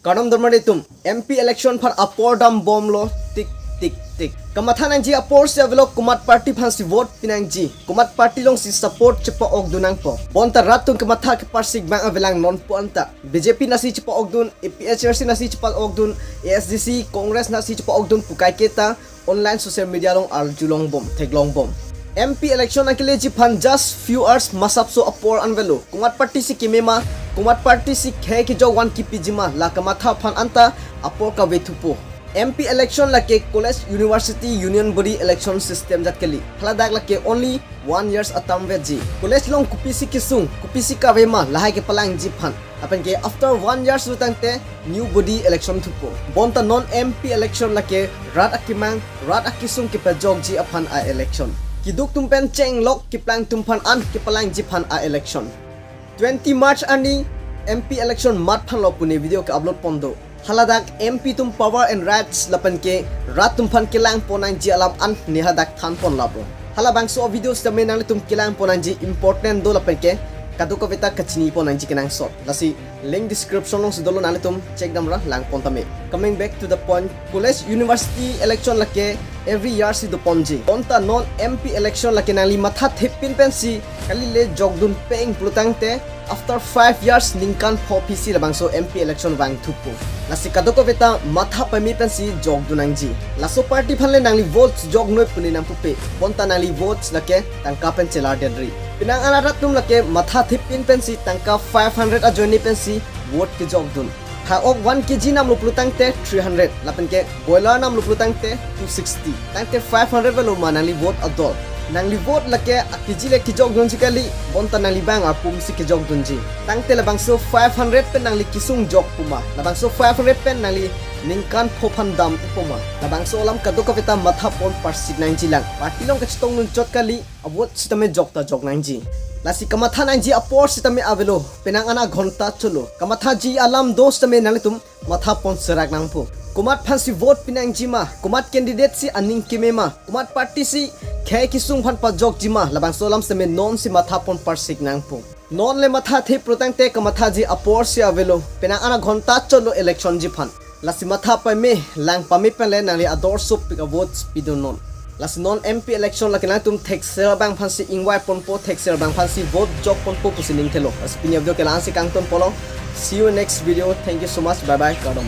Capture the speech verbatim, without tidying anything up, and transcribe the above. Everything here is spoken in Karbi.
Kardom dormar atum, M P election aphan apor dambomlo tik tik tik. Kamatha nangji apor si avelo, komat party aphansi vote pinangji, komat party alongsi support chepa-okdun nangpo. Bonta rat atum kamatha keparsik abang avelang non pu anta. B J P nasi chepa-okdun, A P H L C nasi chepa-okdun, A S D C, Congress nasi chepa-okdun pu kaiketa online social media along arjulongbom, theklongbom. M P election nangkeleji aphan just few hours masapso apor an avelo. Komat party si keme ma, komat party si khei kejok van kipiji ma, la kamatha aphan anta apor kave thupo. M P election lake college, university, union body election system ajat kali. Haladak lake only one years a-term veji. College along kopisi kesung, kopisi kave ma, lahai kepalangji aphan. Lapen ke after one years lo tangte new body election thupo. Bonta non M P election lake rat akemang, rat akesung kepajokji aphan a-election. Keduk atum pen chenglok keplang atum aphan an kepalangji aphan a-election. Twenty March arni M P election mat aphanlo pune video ke-upload pon do. Haladak M P atum power and rights lapen ke rat atum aphan kelangpon nangji alam an ne hadak thanpon labro. Halabangso video sitame nanglitum kelangpon nangji important do lapen ke kadokaveta kachinipon nangji kenangsot. Lasi link description alongsi dolo, nanglitum check damra langpon tame. Coming back to the point, college university election lake every year si doponji. Bonta non M P election lake nangli matha thepin pensi kalile jokdun peng pulo tangte after five years ningkan pho aphi si labangso M P election vang thupo. Lasi kadokaveta matha pame pensi jokdun nangji. Laso party aphan le nangli votes joknoi pune nangpupe. Bonta nangli votes lake tangka pen chelar detri. Penang an arat atum lake matha thepin pensi tangka five hundred ajoine pensi vote kejokdun. Tha-ok one K G namlo pulo tangte three hundred, lapen ke boiler namlo pulo tangte two sixty. Tangte five hundred avelo ma nangli vote ador? Nangli vote lake a-K G le kejokdunji kali, bonta nangli bang apum si kejokdunji. Tangte labangso five hundred pen nangli kesung jokpo ma, labangso five hundred pen nangli ningkan pho aphan dam-ipo ma? Labangso alam kadokaveta matha pon parsik nangjilang. Party along kachetongdun chot kali, a-vote sitame jok ta jok nangji. Lasi kamatha nangji apor sitame avelo, penang an aghonta cholo. Kamathaji alam do sitame nanglitum matha pon serak nangpo. Komat aphansi vote pinangji ma, komat candidate si aning keme ma, komat party si khei kesung aphan pajokji ma, labangso alam sitame nonsi matha pon parsik nangpo. Non le matha the pulo tangte kamathaji apor si avelo, penang an aghonta cholo election ji aphan. Lasi matha pame, lang pame pen le nangli ador sopik a-votes pidunnon. Lasi non M P election lake nangtum thekser abang aphansi ingvai ponpo, thekser abang aphansi vote jok ponpo pusi ning thelo. Lasi pini a-video ke la-ansi kangton polo. See you next video. Thank you so much. Bye bye. Kardom.